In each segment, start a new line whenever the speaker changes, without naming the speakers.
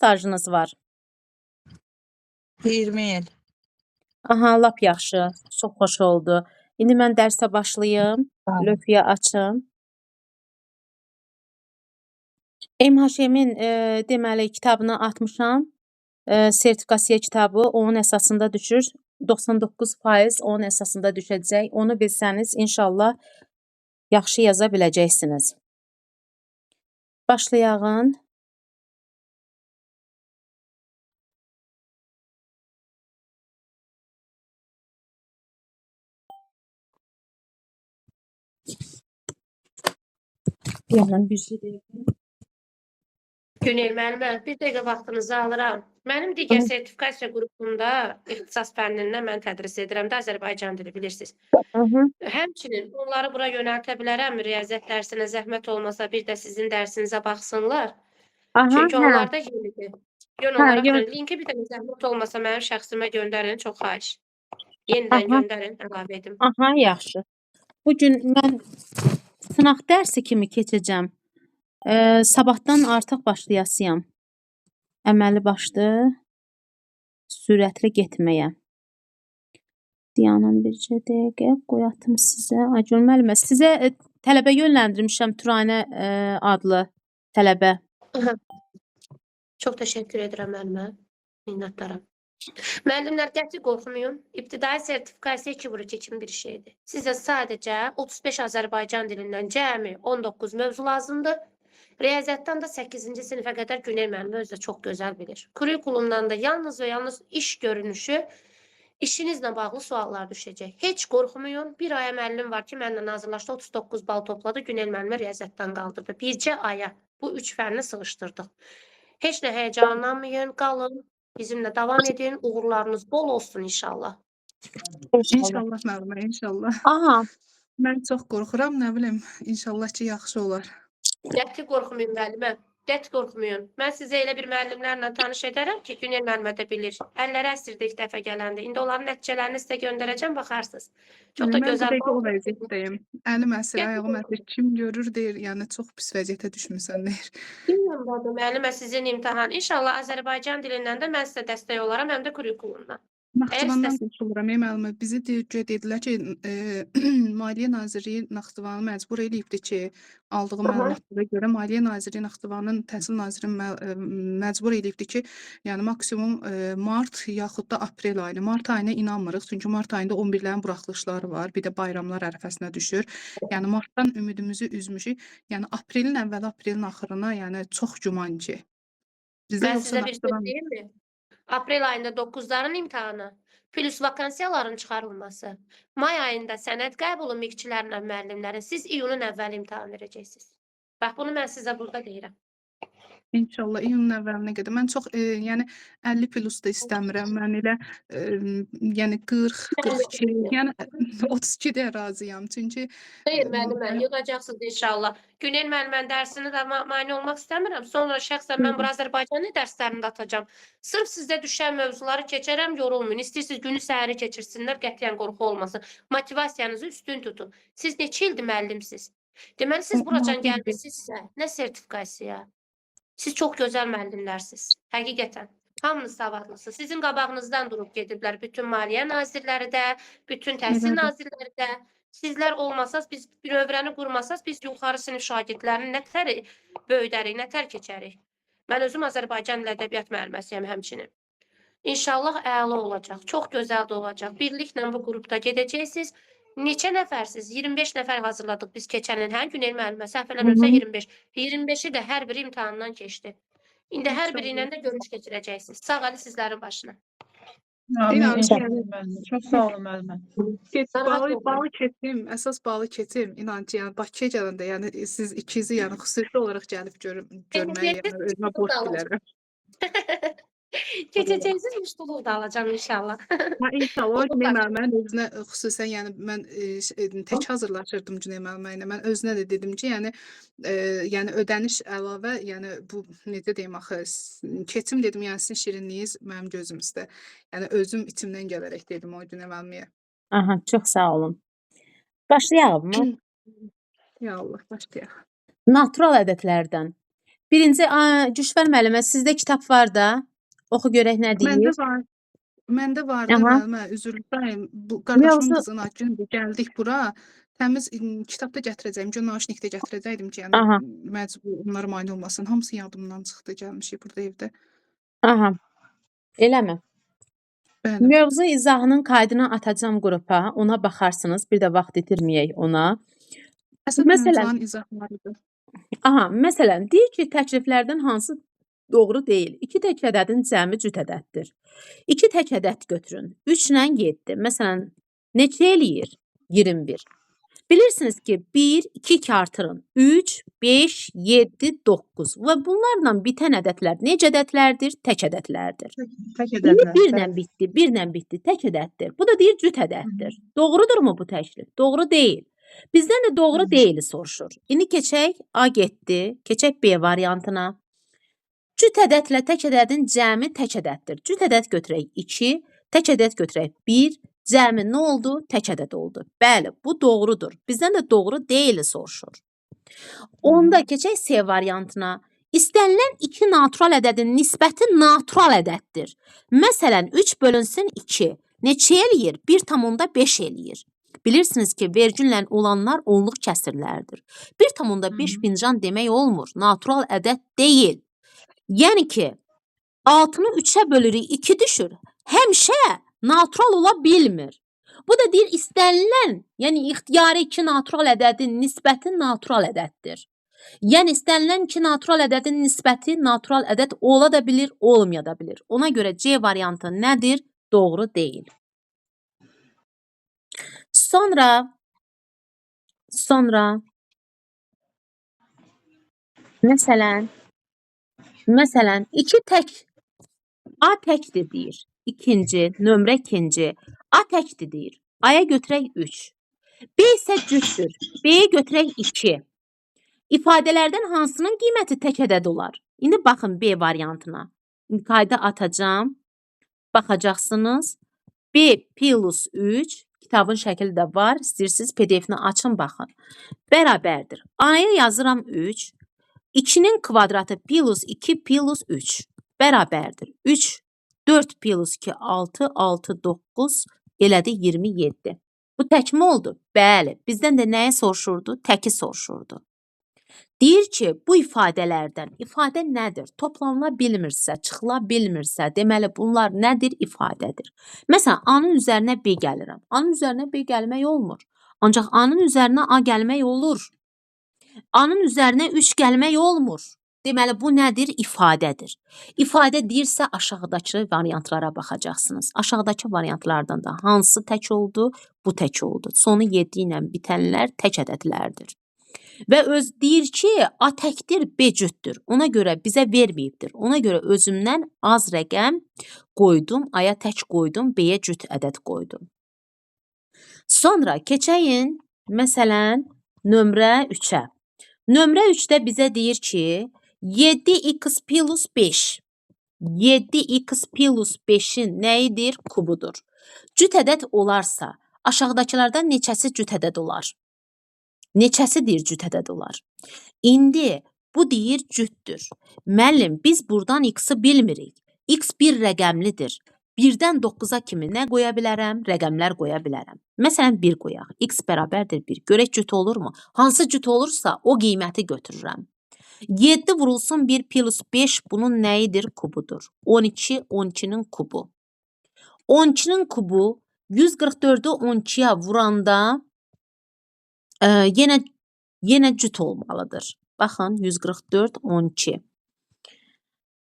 stajınız var?
20 il.
Aha, lap yaxşı. Çox xoş oldu. İndi mən dərsə başlayım.
Bəli.
Lövhəyə açım. MHM-in deməli kitabını atmışam. Sertifikasiya kitabı onun əsasında düşür. 99% onun əsasında düşəcək. Onu bilsəniz inşallah yaxşı yaza biləcəksiniz. Başlayağın. Bir yandan bir şey deyim.
Günel müəllimə, bir dəqiqə vaxtınızı alıram. Mənim digər sertifikasiya qrupumda ixtisas fənnindən mən tədris edirəm də Azərbaycan dili bilirsiniz.
Hı.
Həmçinin onları bura yönəltə bilərəm riyaziyyat dərsinə zəhmət olmasa bir də sizin dərsinizə baxsınlar.
Aha,
Çünki
hə.
onlar da yenidir. Yön
Hə,
olaraq
yön-
linki bir dənə zəhmət olmasa mənim şəxsimə göndərin, çox xahiş. Yenidən
Aha.
göndərin, əlavə edim.
Aha, yaxşı. Bu gün mən sınaq dərsi kimi keçəcəm. Sabahdan artıq başlayasıyam. Əməli başlı sürətli getməyə. Dayanın bircə dəqiqə, qoy atım sizə. Aygül müəllimə, sizə tələbə yönləndirmişəm Turanə adlı tələbə.
Çox təşəkkür edirəm müəllimə. Minnətdaram. Müəllimlər, qəti qorxmayın. İbtidai sertifikasiya 2 vur 2 kimi bir şeydir. Sizə sadəcə 35 Azərbaycan dilindən cəmi 19 mövzu lazımdır. Riyaziyyatdan da 8-ci sinifə qədər Günel müəllimə özü də çox gözəl bilir. Kurikulumdan da yalnız və yalnız iş görünüşü, işinizlə bağlı suallar düşəcək. Heç qorxmayın. Bir aya müəllim var ki, mənimlə hazırlaşdı, 39 bal topladı, Günel müəllimə riyaziyyatdan qaldırdı. Bircə aya bu üç fənni sığışdırdıq. Heç nə həyəcanlanmayın, qalın, bizimlə davam edin, uğurlarınız bol olsun inşallah.
İnşallah.
İnşallah müəllimə, inşallah.
Aha,
Mən çox qorxuram, nə bilim, inşallah ki, yaxşı olar.
Qəti qorxmayın müəllimə, qəti qorxmayın. Mən sizə elə bir müəllimlərlə tanış edərəm ki, Günel müəllimə də bilir. Əlləri əsirdi ilk dəfə gələndə. İndi onların nəticələrini sizə göndərəcəm, baxarsınız. Çox da
Mən bu
gözəl.
dəqiqə o vəziyyətdəyim. Əlim əsir,
Qəti
ayağım əsir. Kim görür deyir, yəni çox pis vəziyyətə düşmüsən deyir.
Bilmirəm bacım, müəllimə sizin imtahan. İnşallah Azərbaycan dilindən də mən sizə dəstək olaram, həm də kurikulumdan. Əgər
Naxçıvandan
istəsəniz.
qoşuluram, ey müəllimə. Bizi dedilər ki, Maliyyə Nazirliyi Naxçıvanı məcbur eləyibdi ki, aldığı məlumatlara görə Maliyyə Nazirliyi Naxçıvanın Təhsil Naziri məcbur eləyibdi ki, yəni maksimum mart yaxud da aprel ayını. Mart ayına inanmırıq, çünki mart ayında 11-lərin buraxılışları var, bir də bayramlar ərəfəsinə düşür. Yəni martdan ümidimizi üzmüşük. Yəni aprelin əvvəli, aprelin axırına, yəni çox güman ki. Bizdə
Mən
yoxsa
sizə bir söz
Naxçıvan
deyim mi? Aprel ayında 9-ların imtahanı, plus vakansiyaların çıxarılması. May ayında sənəd qəbulu miqçilərlə müəllimlərin, siz iyunun əvvəli imtahan verəcəksiniz. Bax, bunu mən sizə burada deyirəm.
İnşallah iyunun əvvəlinə qədər. Mən çox yəni 50 plus da istəmirəm. Mən elə yəni 40, 42, yəni 32-də razıyam. Çünki
Xeyr müəllimə, yığacaqsınız inşallah. Günel müəllimənin dərsini də mane olmaq istəmirəm. Sonra şəxsən mən bura Azərbaycan dili dərslərini də atacağam. Sırf sizdə düşən mövzuları keçərəm, yorulmayın. İstəyirsiniz günü səhəri keçirsinlər, qətiyyən qorxu olmasın. Motivasiyanızı üstün tutun. Siz neçə ildir müəllimsiz? Deməli siz buracan gəlmisinizsə, nə sertifikasiya? Siz çox gözəl müəllimlərsiniz. Həqiqətən. Hamınız savadlısınız. Sizin qabağınızdan durub gediblər bütün maliyyə nazirləri də, bütün təhsil nazirləri də. Sizlər olmasaz, biz bir övrəni qurmasaz, biz yuxarı sinif şagirdlərini nə tər böyüdərik, nə tər keçərik. Mən özüm Azərbaycan dili ədəbiyyat müəlliməsiyəm həmçinin. İnşallah əla olacaq, çox gözəl də olacaq. Birliklə bu qrupda gedəcəksiniz. Neçə nəfərsiz? 25 nəfər hazırladıq biz keçən il. Hər gün müəllimə, səhv eləmirəmsə 25. 25-i də hər biri imtahandan keçdi. İndi hər biri ilə də görüş keçirəcəksiniz. Sağ əli sizlərin başına.
Amin,
İnanın ki,
inşallah
yəni
müəllimə. Çox sağ olun müəllimə.
Narahat
balı,
olmayın.
balı keçim, əsas balı keçim. İnan ki, yəni Bakıya gələndə, yəni siz ikizi, yəni xüsusi olaraq gəlib görməyi, yəni özümə borc bilərəm.
Keçəcəksiniz, muştuluq da alacağam inşallah.
Ha, inşallah Güney müəllimənin özünə xüsusən, yəni mən tək hazırlaşırdım Güney müəllimə ilə. Mən özünə də dedim ki, yəni yəni ödəniş əlavə, yəni bu necə deyim axı, keçim dedim, yəni sizin şirinliyiniz mənim gözüm üstə. Yəni özüm içimdən gələrək dedim o Güney müəlliməyə.
Aha, çox sağ olun. Başlayalım mı?
Ya Allah, başlayaq.
Natural ədədlərdən. Birinci, Güşvər müəllimə, sizdə kitab var da. Oxu görək nə
Məndə
deyir.
var. Məndə vardı müəllimə, üzr istəyirəm. Bu qardaşımın qızının ad günüdür. Gəldik bura. Təmiz kitab da gətirəcəyim, ki, naşnik də gətirəcəydim ki, yəni məcbur onlara mane olmasın. Hamısı yadımdan çıxdı, gəlmişik burada evdə.
Aha. Eləmi?
Bəli.
Mövzu izahının kaydını atacağam qrupa. Ona baxarsınız. Bir də vaxt itirməyək ona.
Əsas
Məsələn,
mövzuların izahlarıdır.
Aha, məsələn, deyir ki, təkliflərdən hansı doğru deyil? 2 tək ədədin cəmi cüt ədəddir. 2 tək ədəd götürün. 3 ilə 7. Məsələn, neçə eləyir? 21. Bilirsiniz ki, 1, 2, 2 artırın. 3, 5, 7, 9. Və bunlarla bitən ədədlər necə ədədlərdir? Tək ədədlərdir.
Tək
İndi
ədədlər.
1-lə bitdi, 1-lə bitdi, tək ədəddir. Bu da deyir cüt ədəddir. Doğrudurmu bu təklif? Doğru deyil. Bizdən də doğru deyili soruşur. İndi keçək A getdi, keçək B variantına. Cüt ədədlə tək ədədin cəmi tək ədəddir. Cüt ədəd götürək 2, tək ədəd götürək 1. Cəmi nə oldu? Tək ədəd oldu. Bəli, bu doğrudur. Bizdən də doğru deyili soruşur. Onda keçək C variantına. İstənilən 2 natural ədədin nisbəti natural ədəddir. Məsələn, 3 bölünsün 2. Neçə eləyir? 1,5 eləyir. Bilirsiniz ki, vergüllə olanlar onluq kəsirlərdir. 1,5 fincan demək olmur. Natural ədəd deyil. Yəni ki, 6-nı 3-ə bölürük, 2 düşür. Həmişə natural ola bilmir. Bu da deyir, istənilən, yəni ixtiyari 2 natural ədədin nisbəti natural ədəddir. Yəni istənilən 2 natural ədədin nisbəti natural ədəd ola da bilir, olmaya da bilir. Ona görə C variantı nədir? Doğru deyil. Sonra məsələn 2 tək A təkdir deyir. İkinci, nömrə ikinci. A təkdir deyir. A-ya götürək 3. B isə cütdür. B-yə götürək 2. İfadələrdən hansının qiyməti tək ədəd olar? İndi baxın B variantına. İndi qayda atacağam. Baxacaqsınız. B plus 3. Kitabın şəkli də var. İstəyirsiniz PDF-ni açın, baxın. Bərabərdir. A-ya yazıram 3. 2-nin kvadratı plus 2 plus 3. Bərabərdir. 3, 4 plus 2, 6, 6, 9 elədi 27. Bu təkmi oldu? Bəli. Bizdən də nəyi soruşurdu? Təki soruşurdu. Deyir ki, bu ifadələrdən, ifadə nədir? Toplanıla bilmirsə, çıxıla bilmirsə, deməli bunlar nədir? İfadədir. Məsələn, A-nın üzərinə B gəlirəm. A-nın üzərinə B gəlmək olmur. Ancaq A-nın üzərinə A gəlmək olur. A-nın üzərinə 3 gəlmək olmur. Deməli, bu nədir? İfadədir. İfadə deyirsə, aşağıdakı variantlara baxacaqsınız. Aşağıdakı variantlardan da hansı tək oldu? Bu tək oldu. Sonu 7 ilə bitənlər tək ədədlərdir. Və öz deyir ki, A təkdir, B cütdür. Ona görə bizə verməyibdir. Ona görə özümdən az rəqəm qoydum, A-ya tək qoydum, B-yə cüt ədəd qoydum. Sonra keçəyin, məsələn, nömrə 3-ə. Nömrə 3-də bizə deyir ki, 7x plus 5. 7x plus 5-in nəyidir? Kubudur. Cüt ədəd olarsa, aşağıdakılardan neçəsi cüt ədəd olar? Neçəsi deyir cüt ədəd olar? İndi bu deyir cütdür. Müəllim, biz buradan x-i bilmirik. X bir rəqəmlidir. 1-dən 9-a kimi nə qoya bilərəm? Rəqəmlər qoya bilərəm. Məsələn, 1 qoyaq. X bərabərdir 1. Görək cüt olurmu? Hansı cüt olursa o qiyməti götürürəm. 7 vurulsun 1 plus 5 bunun nəyidir? Kubudur. 12, 12-nin kubu. 12-nin kubu 144-ü 12-yə vuranda yenə cüt olmalıdır. Baxın, 144, 12.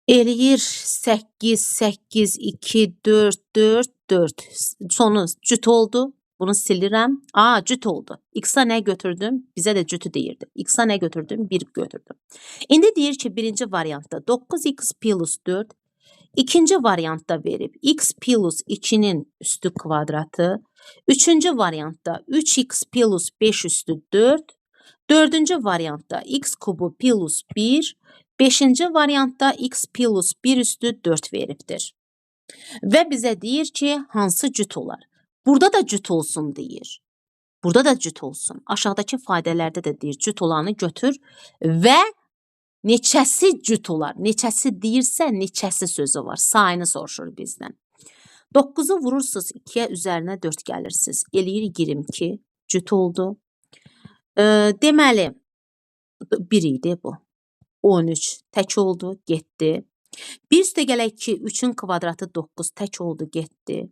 Eləyir 8, 8, 2, 4, 4, 4. Sonu cüt oldu. Bunu silirəm. A, cüt oldu. X-a nə götürdüm? Bizə də cütü deyirdi. X-a nə götürdüm? 1 götürdüm. İndi deyir ki, birinci variantda 9x plus 4, ikinci variantda verib x plus 2-nin üstü kvadratı, üçüncü variantda 3x plus 5 üstü 4, dördüncü variantda x kubu plus 1, beşinci variantda x plus 1 üstü 4 veribdir. Və bizə deyir ki, hansı cüt olar? Burada da cüt olsun deyir. Burada da cüt olsun. Aşağıdakı ifadələrdə də deyir, cüt olanı götür və Neçəsi cüt olar? Neçəsi deyirsə, neçəsi sözü var. Sayını soruşur bizdən. 9-u vurursunuz 2-yə, üzərinə 4 gəlirsiniz. Eləyir 22, cüt oldu. Deməli, 1 idi bu. 13 tək oldu, getdi. 1 üstə gələk 2, 3-ün kvadratı 9 tək oldu, getdi.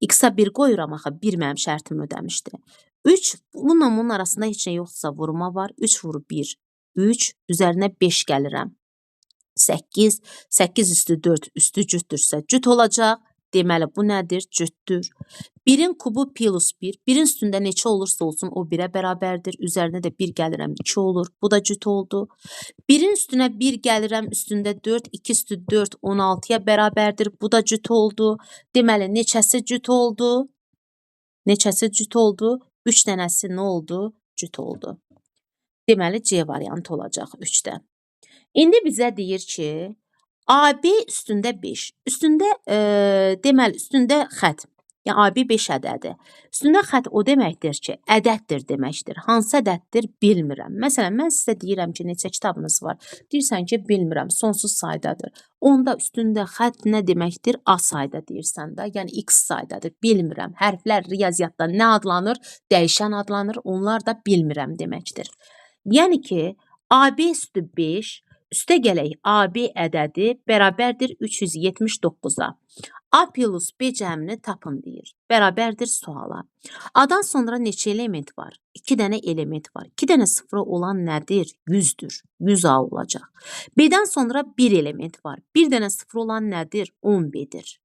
X-a 1 qoyuram axı, 1 mənim şərtimi ödəmişdi. 3, bununla bunun arasında heç nə yoxdursa vurma var. 3 vur 1, 3, üzərinə 5 gəlirəm. 8, 8 üstü 4, üstü cütdürsə cüt olacaq. Deməli, bu nədir? Cütdür. 1-in kubu plus 1. 1-in üstündə neçə olursa olsun o 1-ə bərabərdir. Üzərinə də 1 gəlirəm, 2 olur. Bu da cüt oldu. 1-in üstünə 1 gəlirəm, üstündə 4, 2 üstü 4, 16-ya bərabərdir. Bu da cüt oldu. Deməli, neçəsi cüt oldu? Neçəsi cüt oldu? 3 dənəsi nə oldu? Cüt oldu. Deməli, C variantı olacaq 3-də. İndi bizə deyir ki, AB üstündə 5. Üstündə, deməli, üstündə xətt. Yəni, AB 5 ədədi. Üstündə xətt o deməkdir ki, ədəddir deməkdir. Hansı ədəddir bilmirəm. Məsələn, mən sizə deyirəm ki, neçə kitabınız var? Deyirsən ki, bilmirəm, sonsuz saydadır. Onda üstündə xətt nə deməkdir? A sayda deyirsən də, yəni X saydadır. Bilmirəm. Hərflər riyaziyyatda nə adlanır? Dəyişən adlanır. Onlar da bilmirəm deməkdir. Yəni ki, AB üstü 5, üstə gələk AB ədədi bərabərdir 379-a. A plus B cəmini tapın deyir. Bərabərdir suala. A-dan sonra neçə element var? 2 dənə element var. 2 dənə sıfırı olan nədir? 100-dür. 100 A olacaq. B-dən sonra 1 element var. 1 dənə sıfırı olan nədir? 10B-dir.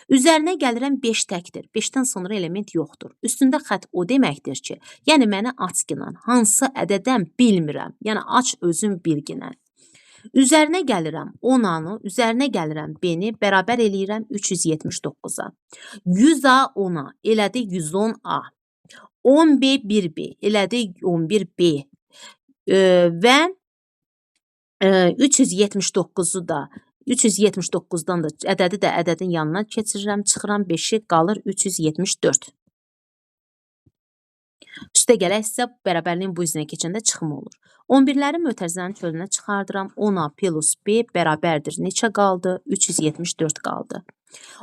Üzərinə gəlirəm 5 təkdir. 5-dən sonra element yoxdur. Üstündə xətt o deməkdir ki, yəni məni açginən, hansı ədədən bilmirəm. Yəni aç özün bilginən. Üzərinə gəlirəm 10A-nı, üzərinə gəlirəm B-ni, bərabər eləyirəm 379-a. 100A 10A elədi 110A. 10B 1B elədi 11B. Və 379-u da 379-dan da ədədi də ədədin yanına keçirirəm, çıxıram 5-i qalır 374. Üstə gələk isə bərabərliyin bu üzünə keçəndə çıxım olur. 11-ləri mötərizənin çölünə çıxardıram. 10A plus B bərabərdir. Neçə qaldı? 374 qaldı.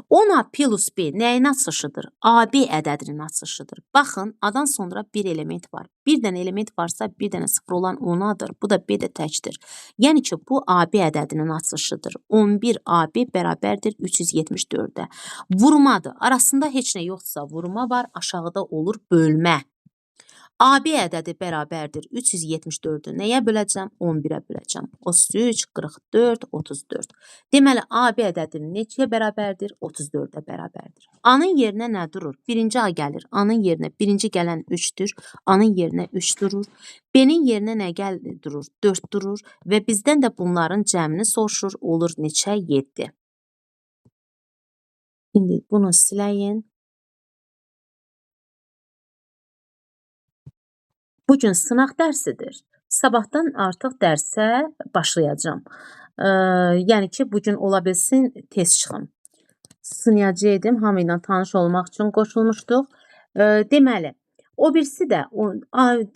10A plus B nəyin açılışıdır? AB ədədinin açılışıdır. Baxın, A-dan sonra bir element var. Bir dənə element varsa, bir dənə sıfır olan 10A-dır. Bu da B də təkdir. Yəni ki, bu AB ədədinin açılışıdır. 11AB bərabərdir 374-ə. Vurmadır. Arasında heç nə yoxdursa vurma var, aşağıda olur bölmə. AB ədədi bərabərdir 374-ü nəyə böləcəm? 11-ə böləcəm. 33, 44, 34. Deməli, AB ədədi neçəyə bərabərdir? 34-ə bərabərdir. A-nın yerinə nə durur? Birinci A gəlir. A-nın yerinə birinci gələn 3-dür. A-nın yerinə 3 durur. B-nin yerinə nə durur? 4 durur. Və bizdən də bunların cəmini soruşur. Olur neçə? 7. İndi bunu siləyin. Bugün sınaq dərsidir. Sabahdan artıq dərsə başlayacağam. Yəni ki, bugün ola bilsin tez çıxım. Sınayacaqdım. Hamı ilə tanış olmaq üçün qoşulmuşduq. Deməli, o birisi də,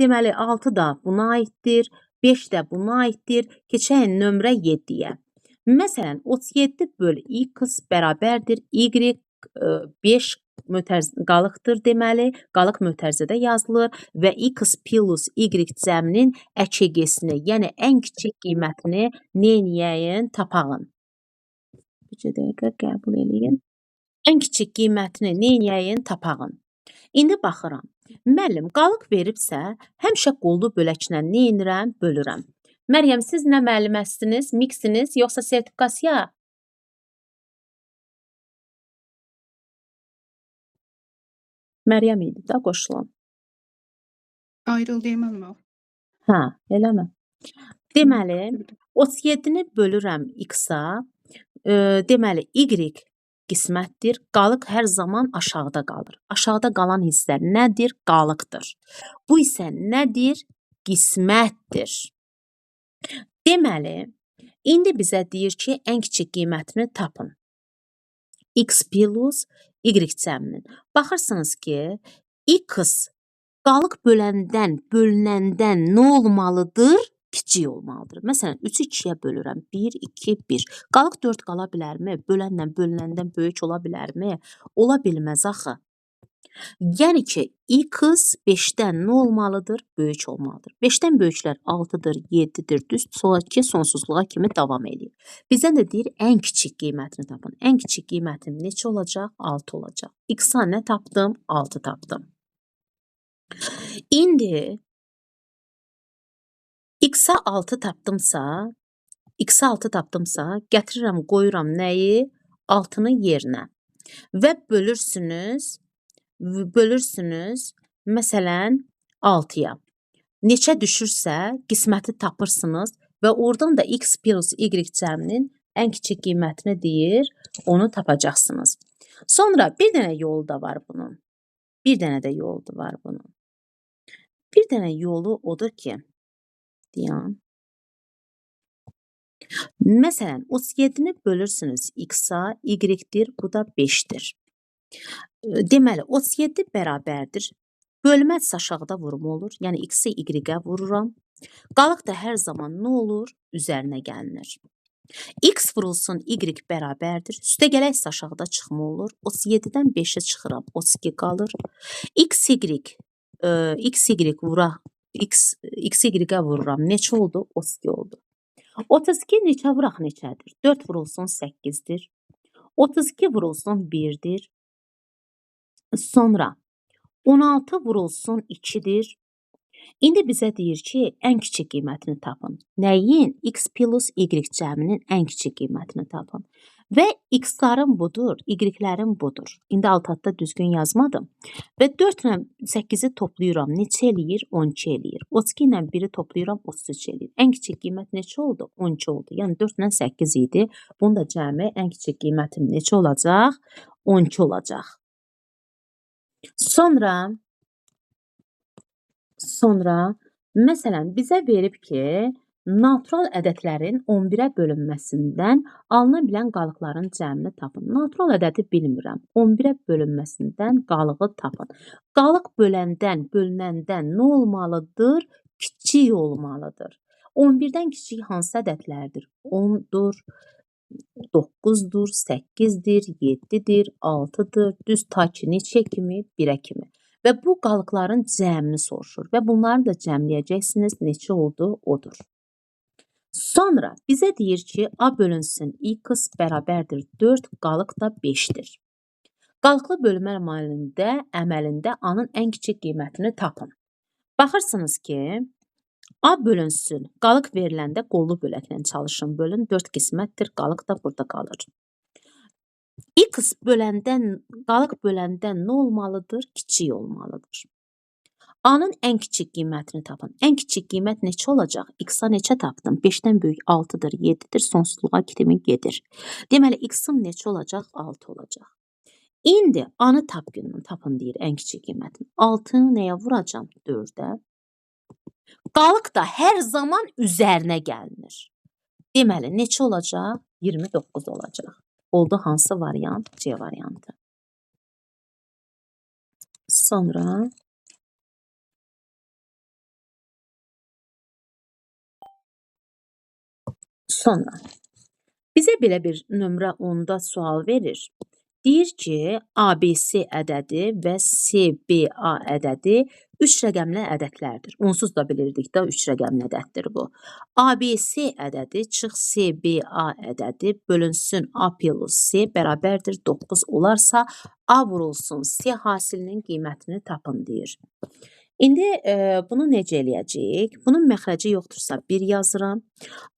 deməli, 6 da buna aiddir, 5 də buna aiddir. Keçək nömrə 7-yə. Məsələn, 37 böl x bərabərdir y 5 qalıqdır deməli, qalıq mötərizədə yazılır və x plus y cəminin ƏKG-sini, yəni ən kiçik qiymətini neyniyəyin, tapağın. Bir dəqiqə qəbul eləyin. Ən kiçik qiymətini neyniyəyin, tapağın. İndi baxıram. Müəllim, qalıq veribsə, həmişə qollu böləklə neynirəm, bölürəm. Məryəm, siz nə müəlliməsiniz, miksiniz, yoxsa sertifikasiya? Məryəm idi də qoşulan.
Ayrıldı müəllimə.
Hə, eləmi? Deməli, 37-ni bölürəm x-a. Deməli, y qismətdir. Qalıq hər zaman aşağıda qalır. Aşağıda qalan hissə nədir? Qalıqdır. Bu isə nədir? Qismətdir. Deməli, indi bizə deyir ki, ən kiçik qiymətini tapın. X plus y cəminin. Baxırsınız ki, x qalıq böləndən, bölünəndən nə olmalıdır? Kiçik olmalıdır. Məsələn, 3-ü 2-yə bölürəm. 1, 2, 1. Qalıq 4 qala bilərmi? Bölənlə bölünəndən böyük ola bilərmi? Ola bilməz axı. Yəni ki, x 5-dən nə olmalıdır? Böyük olmalıdır. 5-dən böyüklər 6-dır, 7-dir, düz sola ki, sonsuzluğa kimi davam eləyir. Bizdən də deyir, ən kiçik qiymətini tapın. Ən kiçik qiymətim neçə olacaq? 6 olacaq. X-a nə tapdım? 6 tapdım. İndi x-a 6 tapdımsa, x-a 6 tapdımsa, gətirirəm, qoyuram nəyi? 6-nı yerinə. Və bölürsünüz, məsələn, 6-ya. Neçə düşürsə, qisməti tapırsınız və oradan da x plus y cəminin ən kiçik qiymətini deyir, onu tapacaqsınız. Sonra bir dənə yolu da var bunun. Bir dənə də yolu da var bunun. Bir dənə yolu odur ki, deyəm. Məsələn, 37-ni bölürsünüz x-a, y-dir, bu da 5-dir. Deməli, 37 bərabərdir. Bölmədirsə aşağıda vurma olur. Yəni, x-i y-ə vururam. Qalıq da hər zaman nə olur? Üzərinə gəlinir. X vurulsun, y bərabərdir. Üstə gələksə aşağıda çıxma olur. 37-dən 5-i çıxıram, 32 qalır. X, y, x, y vuraq. X, x, y-ə vururam. Neçə oldu? 32 oldu. 32 neçə vuraq neçədir? 4 vurulsun 8-dir. 32 vurulsun 1-dir. Sonra 16 vurulsun 2-dir. İndi bizə deyir ki, ən kiçik qiymətini tapın. Nəyin? X plus Y cəminin ən kiçik qiymətini tapın. Və x-ların budur, y-lərin budur. İndi alt-altda düzgün yazmadım. Və 4 ilə 8-i toplayıram. Neçə eləyir? 12 eləyir. 32 ilə 1-i toplayıram, 33 eləyir. Ən kiçik qiymət neçə oldu? 12 oldu. Yəni 4 ilə 8 idi. Bunun da cəmi ən kiçik qiymətim neçə olacaq? 12 olacaq. Sonra məsələn bizə verib ki, natural ədədlərin 11-ə bölünməsindən alına bilən qalıqların cəmini tapın. Natural ədədi bilmirəm. 11-ə bölünməsindən qalığı tapın. Qalıq böləndən, bölünəndən nə olmalıdır? Kiçik olmalıdır. 11-dən kiçik hansı ədədlərdir? 10-dur, 9-dur, 8-dir, 7-dir, 6-dır, düz ta ki neçə kimi? 1-ə kimi. Və bu qalıqların cəmini soruşur və bunları da cəmləyəcəksiniz. Neçə oldu? Odur. Sonra bizə deyir ki, A bölünsün x bərabərdir 4, qalıq da 5-dir. Qalıqlı bölmə əməlində A-nın ən kiçik qiymətini tapın. Baxırsınız ki, A bölünsün, qalıq veriləndə qollu böləklə çalışın, bölün, 4 qismətdir, qalıq da burada qalır. X böləndən, qalıq böləndən nə olmalıdır? Kiçik olmalıdır. A-nın ən kiçik qiymətini tapın. Ən kiçik qiymət neçə olacaq? X-a neçə tapdım? 5-dən böyük 6-dır, 7-dir, sonsuzluğa kimi gedir. Deməli, X-im neçə olacaq? 6 olacaq. İndi A-nı tapın deyir ən kiçik qiymətini. 6-nı nəyə vuracam? 4-ə. Qalıq da hər zaman üzərinə gəlinir. Deməli, neçə olacaq? 29 olacaq. Oldu hansı variant? C variantı. Sonra bizə belə bir nömrə 10-da sual verir. Deyir ki, ABC ədədi və CBA ədədi 3 rəqəmli ədədlərdir. Onsuz da bilirdik də 3 rəqəmli ədəddir bu. ABC ədədi çıx CBA ədədi bölünsün A plus C bərabərdir 9 olarsa A vurulsun C hasilinin qiymətini tapın deyir. İndi bunu necə eləyəcəyik? Bunun məxrəci yoxdursa 1 yazıram.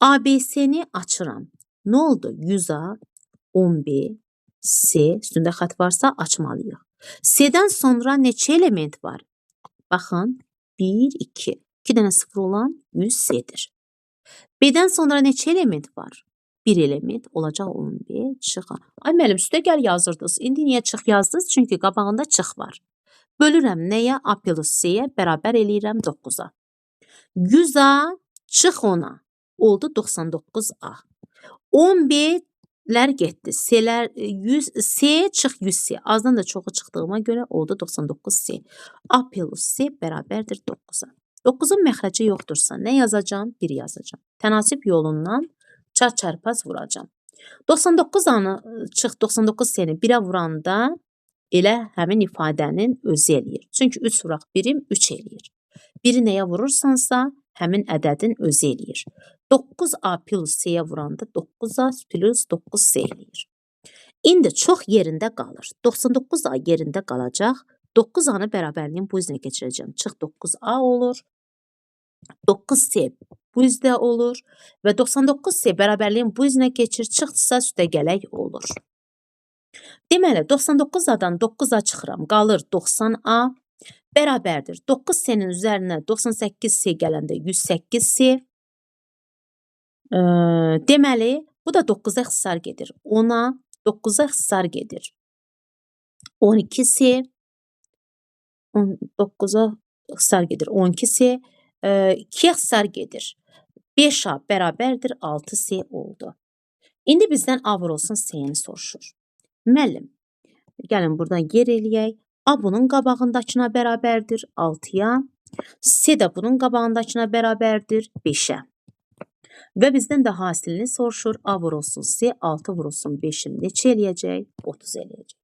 ABC-ni açıram. Nə oldu? 100A, 10B, C, üstündə xətt varsa açmalıyıq. C-dən sonra neçə element var? Baxın, 1, 2. 2 dənə sıfır olan 100 C-dir. B-dən sonra neçə element var? 1 element olacaq 10B, çıx A. Ay müəllim, üstə gəl yazırdınız. İndi niyə çıx yazdınız? Çünki qabağında çıx var. Bölürəm nəyə? A plus C-yə bərabər eləyirəm 9-a. 100A çıx 10-a. Oldu 99A. 10B-lər getdi. C-lər 100, C çıx 100C. Azdan da çoxu çıxdığıma görə oldu 99C. A plus C bərabərdir 9-a. 9-un məxrəci yoxdursa nə yazacağam? 1 yazacağam. Tənasib yolundan çar-çarpaz vuracağam. 99-anı çıx 99 C-ni 1-ə vuranda elə həmin ifadənin özü eləyir. Çünki 3 vuraq 1-im 3 eləyir. 1-i nəyə vurursansa, həmin ədədin özü eləyir. 9A plus C-yə vuranda 9A plus 9C eləyir. İndi çox yerində qalır. 99A yerində qalacaq. 9A-nı bərabərliyin bu üzünə keçirəcəm. Çıx 9A olur. 9C bu üzdə olur və 99C bərabərliyin bu üzünə keçir. Çıxsa üstə gələk olur. Deməli, 99A-dan 9A çıxıram. Qalır 90A bərabərdir. 9C-nin üzərinə 98C gələndə 108C. Deməli, bu da 9-a ixtisar gedir. 10-a, 9-a ixtisar gedir. 12C, 9-a ixtisar gedir. 12C, 2-yə ixtisar gedir. 5A bərabərdir 6C oldu. İndi bizdən A vurulsun C-ni soruşur. Müəllim, gəlin buradan yer eləyək. A bunun qabağındakına bərabərdir 6-ya. C də bunun qabağındakına bərabərdir 5-ə. Və bizdən də hasilini soruşur. A vurulsun C, 6 vurulsun 5-in neçə eləyəcək? 30 eləyəcək.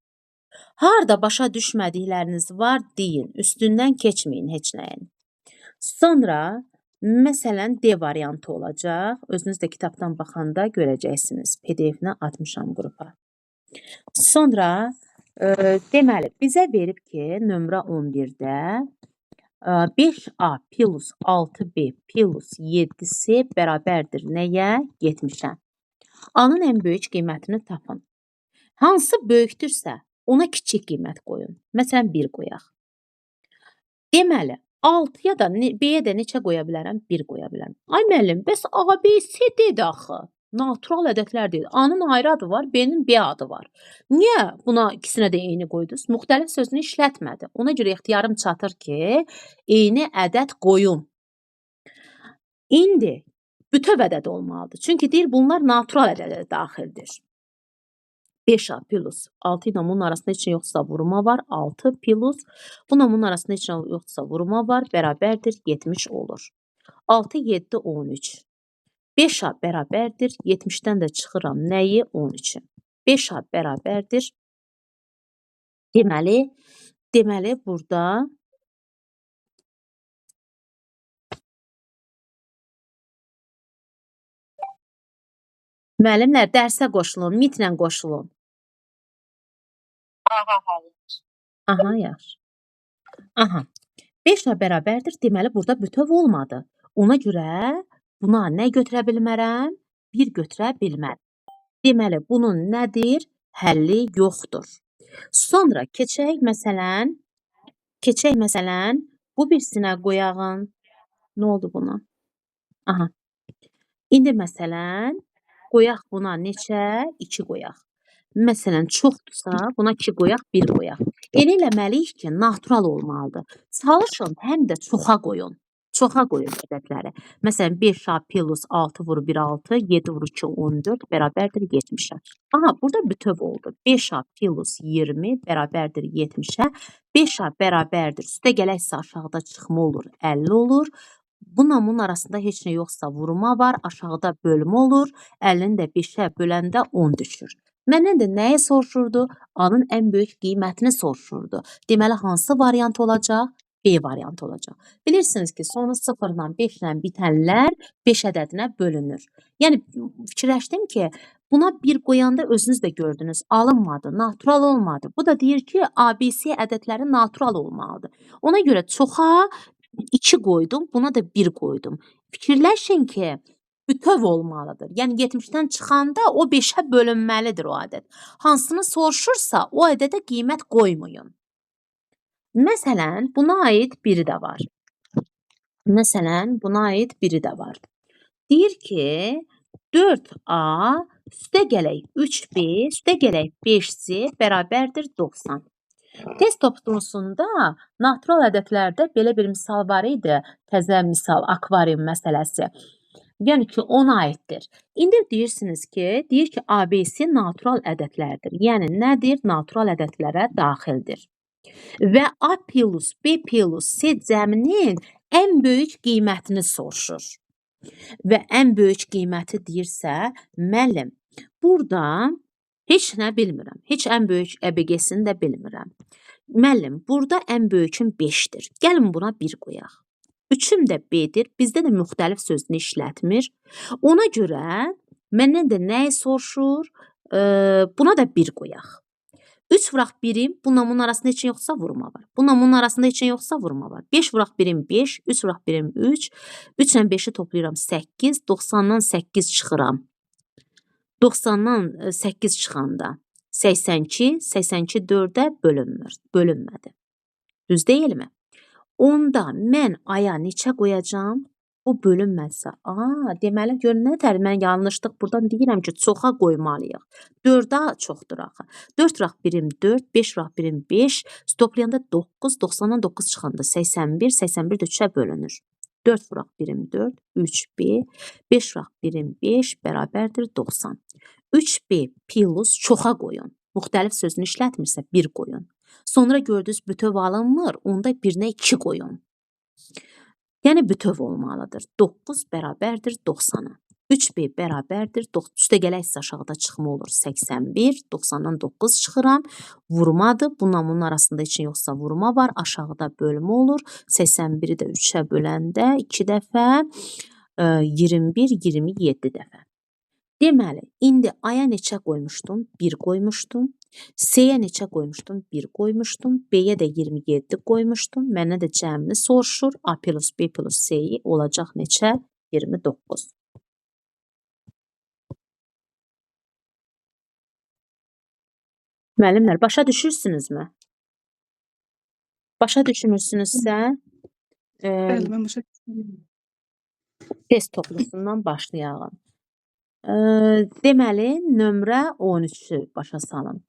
Harda başa düşmədikləriniz var deyin. Üstündən keçməyin heç nəyin. Sonra məsələn D variantı olacaq. Özünüz də kitabdan baxanda görəcəksiniz. PDF-ni atmışam qrupa. Sonra deməli bizə verib ki, nömrə 11-də 5A plus 6B plus 7C bərabərdir nəyə? 70-ə. A-nın ən böyük qiymətini tapın. Hansı böyükdürsə, ona kiçik qiymət qoyun. Məsələn, 1 qoyaq. Deməli, 6-ya da, B-yə də neçə qoya bilərəm? 1 qoya bilərəm. Ay müəllim, bəs A, B, C D-dir axı. Natural ədədlər deyil. A-nın ayrı adı var, B-nin B adı var. Niyə buna ikisinə də eyni qoydunuz? Müxtəlif sözünü işlətmədi. Ona görə ixtiyarım çatır ki, eyni ədəd qoyum. İndi bütöv ədəd olmalıdır. Çünki deyir, bunlar natural ədədə daxildir. 5A plus 6 ilə bunun arasında heç nə yoxdursa vurma var. 6 plus bununla bunun arasında heç nə yoxdursa vurma var. Bərabərdir 70 olur. 6, 7, 13. 5A bərabərdir. 70-dən də çıxıram nəyi? 13-ü. 5A bərabərdir. Deməli burada müəllimlər dərsə qoşulun, mitlə qoşulun. Aha, yaxşı. Aha. 5A bərabərdir. Deməli burada bütöv olmadı. Ona görə buna nə götürə bilmərəm? 1 götürə bilmərəm. Deməli, bunun nədir? Həlli yoxdur. Sonra keçək məsələn, bu birisinə qoyağın. Nə oldu buna? Aha. İndi məsələn, qoyaq buna neçə? 2 qoyaq. Məsələn, çoxdursa, buna 2 qoyaq, 1 qoyaq. Elə eləməliyik ki, natural olmalıdır. Çalışın, həm də çoxa qoyun. Çoxa qoyun ədədləri. Məsələn, 5A plus 6 vur 1, 6, 7 vur 2, 14 bərabərdir 70-ə. Aha, burada bütöv oldu. 5A plus 20 bərabərdir 70-ə. 5A bərabərdir. Üstə gələksə aşağıda çıxma olur, 50 olur. Bununla bunun arasında heç nə yoxsa vurma var, aşağıda bölmə olur. 50-ni də 5-ə böləndə 10 düşür. Məndən də nəyi soruşurdu? A-nın ən böyük qiymətini soruşurdu. Deməli, hansı variant olacaq? B variantı olacaq. Bilirsiniz ki, sonu 0 ilə 5 ilə bitənlər 5 ədədinə bölünür. Yəni, fikirləşdim ki, buna 1 qoyanda özünüz də gördünüz, alınmadı, natural olmadı. Bu da deyir ki, A, B, C ədədləri natural olmalıdır. Ona görə çoxa 2 qoydum, buna da 1 qoydum. Fikirləşin ki, bütöv olmalıdır. Yəni, 70-dən çıxanda o 5-ə bölünməlidir o ədəd. Hansını soruşursa, o ədədə qiymət qoymayın. Məsələn, buna aid biri də var. Məsələn, buna aid biri də var. Deyir ki, 4A üstə gələk 3B üstə gələk 5C bərabərdir 90. Test toplusunda natural ədədlərdə belə bir misal var idi. Təzə misal, akvarium məsələsi. Yəni ki, ona aiddir. İndi deyirsiniz ki, deyir ki, A, B, C natural ədədlərdir. Yəni nədir? Natural ədədlərə daxildir. Və A plus B plus C cəminin Ən böyük qiymətini soruşur. Və ən böyük qiyməti deyirsə, müəllim, burada heç nə bilmirəm. Heç ən böyük əbəqəsini də bilmirəm. Müəllim, burada ən böyüküm 5-dir. Gəlin buna 1 qoyaq. 3-üm də B-dir. Bizdə də müxtəlif sözünü işlətmir. Ona görə məndən də nəyi soruşur? Buna da 1 qoyaq. 3 vuraq 1-in, bununla bunun arasında heç nə yoxsa vurma var. Bununla bunun arasında heç nə yoxsa vurma var. 5 vuraq 1-in 5, 3 vuraq 1-in 3, 3 ilə 5-i toplayıram 8, 90-dan 8 çıxıram. 90-dan 8 çıxanda 82, 82 4-ə bölünmür, bölünmədi. Düz deyilmi? Onda mən aya neçə qoyacağam? Bu bölünməsə, deməli gör nə tər mən yanlışlıq burdan deyirəm ki, çoxa qoymalıyıq. 4-ə çoxdur axı. 4 vuraq 1-im 4, 5 vuraq 1-im 5, toplayanda 9, 90-dan 9 çıxanda 81, 81 də 3-ə bölünür. 4 vuraq 1-im 4, 3B, 5 vuraq 1-im 5 bərabərdir 90. 3B plus çoxa qoyun. Müxtəlif sözünü işlətmirsə 1 qoyun. Sonra gördünüz bütöv alınmır, onda birinə 2 qoyun. Yəni bütöv olmalıdır. 9 bərabərdir 90-a. 3B bərabərdir. Üstə gələksə aşağıda çıxma olur 81. 90-dan 9 çıxıram. Vurmadır. Bununla bunun arasında heç nə yoxsa vurma var. Aşağıda bölmə olur. 81-i də 3-ə böləndə 2 dəfə 21, 27 dəfə. Deməli, indi A-ya neçə qoymuşdum? 1 qoymuşdum. C-yə neçə qoymuşdum? 1 qoymuşdum. B-yə də 27 qoymuşdum. Məndən də cəmini soruşur. A plus B plus C-yi olacaq neçə? 29. Müəllimlər, başa düşürsünüzmü? Başa düşmürsünüzsə,
Bəli, mən başa düşürəm.
Test toplusundan başlayalım. Deməli, nömrə 13-ü başa salın.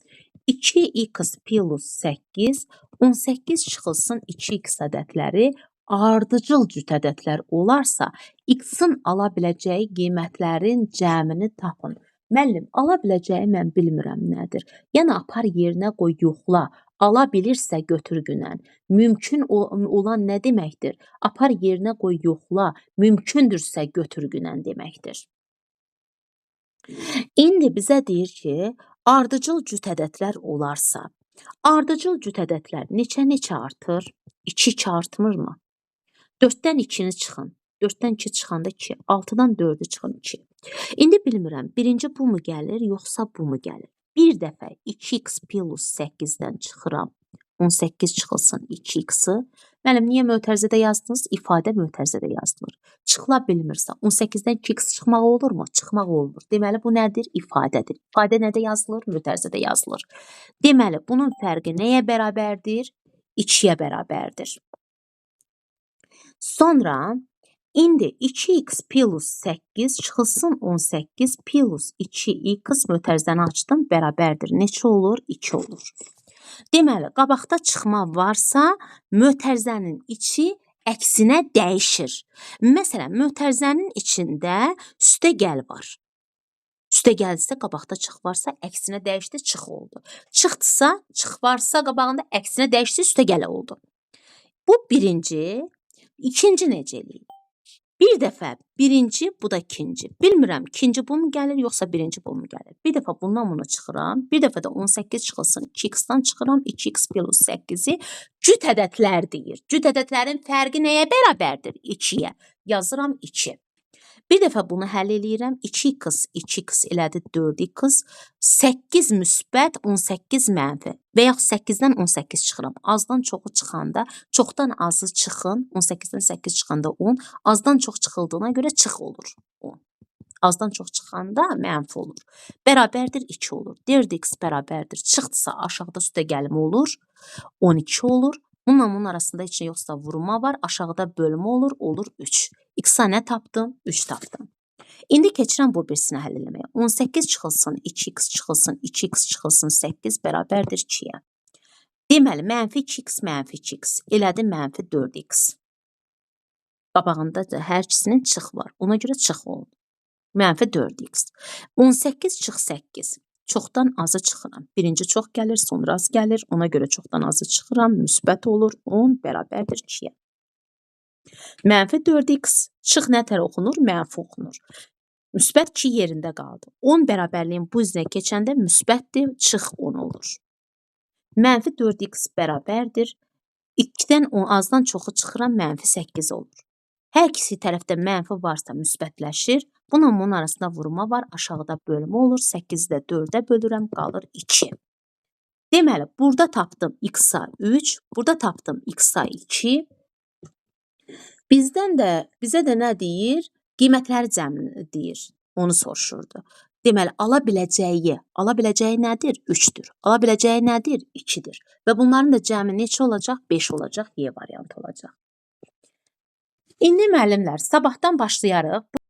2x plus 8, 18 çıxılsın 2x ədədləri ardıcıl cüt ədədlər olarsa, x-in ala biləcəyi qiymətlərin cəmini tapın. Müəllim, ala biləcəyi mən bilmirəm nədir. Yəni, apar yerinə qoy, yoxla. Ala bilirsə götür günən. Mümkün olan nə deməkdir? Apar yerinə qoy, yoxla. Mümkündürsə götür günən deməkdir. İndi bizə deyir ki, ardıcıl cüt ədədlər olarsa, ardıcıl cüt ədədlər neçə-neçə artır? 2, 2 artmırmı? 4-dən 2-ni çıxın. 4-dən 2 çıxanda 2, 6-dan 4-ü çıxın 2. İndi bilmirəm, birinci bu mu gəlir, yoxsa bu mu gəlir? Bir dəfə 2x plus 8-dən çıxıram. 18 çıxılsın 2x-i. Müəllim, niyə mötərizədə yazdınız? İfadə mötərizədə yazılır. Çıxıla bilmirsə, 18-dən 2x çıxmaq olurmu? Çıxmaq olmur. Deməli, bu nədir? İfadədir. İfadə nədə yazılır? Mötərizədə yazılır. Deməli, bunun fərqi nəyə bərabərdir? 2-yə bərabərdir. Sonra, indi 2x plus 8 çıxılsın 18 plus 2x mötərizəni açdım, bərabərdir. Neçə olur? 2 olur. Deməli, qabaqda çıxma varsa, mötərizənin içi əksinə dəyişir. Məsələn, mötərizənin içində üstəgəl var. Üstəgəlsə, qabaqda çıx varsa, əksinə dəyişdi, çıx oldu. Çıxdısa, çıx varsa, qabağında əksinə dəyişdi, üstəgəl oldu. Bu birinci, ikinci necə eləyim? Bir dəfə birinci, bu da ikinci. Bilmirəm, ikinci bu mu gəlir, yoxsa birinci bu mu gəlir? Bir dəfə bundan bunu çıxıram, bir dəfə də 18 çıxılsın, 2x-dan çıxıram, 2x plus 8-i cüt ədədlər deyir. Cüt ədədlərin fərqi nəyə bərabərdir? 2-yə. Yazıram 2. Bir dəfə bunu həll eləyirəm. 2x, 2x elədi 4x, 8 müsbət, 18 mənfi və yaxud 8-dən 18 çıxıram. Azdan çoxu çıxanda, çoxdan azı çıxın, 18-dən 8 çıxanda 10, azdan çox çıxıldığına görə çıx olur 10. Azdan çox çıxanda mənfi olur. Bərabərdir 2 olur. 4x bərabərdir. Çıxdısa aşağıda üstəgəlmə olur. 12 olur. Bununla bunun arasında heç nə yoxsa vurma var. Aşağıda bölmə olur. Olur 3. X-a nə tapdım? 3 tapdım. İndi keçirəm bu birisini həll eləməyə. 18 çıxılsın, 2x çıxılsın, 2x çıxılsın, 8 bərabərdir 2-yə. Deməli, mənfi 2x, mənfi 2x elədi mənfi 4x. Qabağında da hər ikisinin çıx var. Ona görə çıx oldu. Mənfi 4x. 18 çıx 8. Çoxdan azı çıxıram. Birinci çox gəlir, sonra az gəlir. Ona görə çoxdan azı çıxıram. Müsbət olur. 10 bərabərdir 2-yə. Mənfi 4x çıx nətər oxunur? Mənfi oxunur. Müsbət 2 yerində qaldı. 10 bərabərliyin bu izinə keçəndə müsbətdir, çıx 10 olur. Mənfi 4x bərabərdir. 2-dən 10 azdan çoxu çıxıram, mənfi 8 olur. Hər ikisi tərəfdə mənfi varsa müsbətləşir. Bununla bunun arasında vurma var, aşağıda bölmə olur. 8-i də 4-ə bölürəm, qalır 2. Deməli, burada tapdım x-a 3, burada tapdım x-a 2. Bizdən də, bizə də nə deyir? Qiymətləri cəm deyir. Onu soruşurdu. Deməli, ala biləcəyi nədir? 3-dür. Ala biləcəyi nədir? 2-dir. Və bunların da cəmi neçə olacaq? 5 olacaq. Y variantı olacaq. İndi müəllimlər, sabahdan başlayarıq.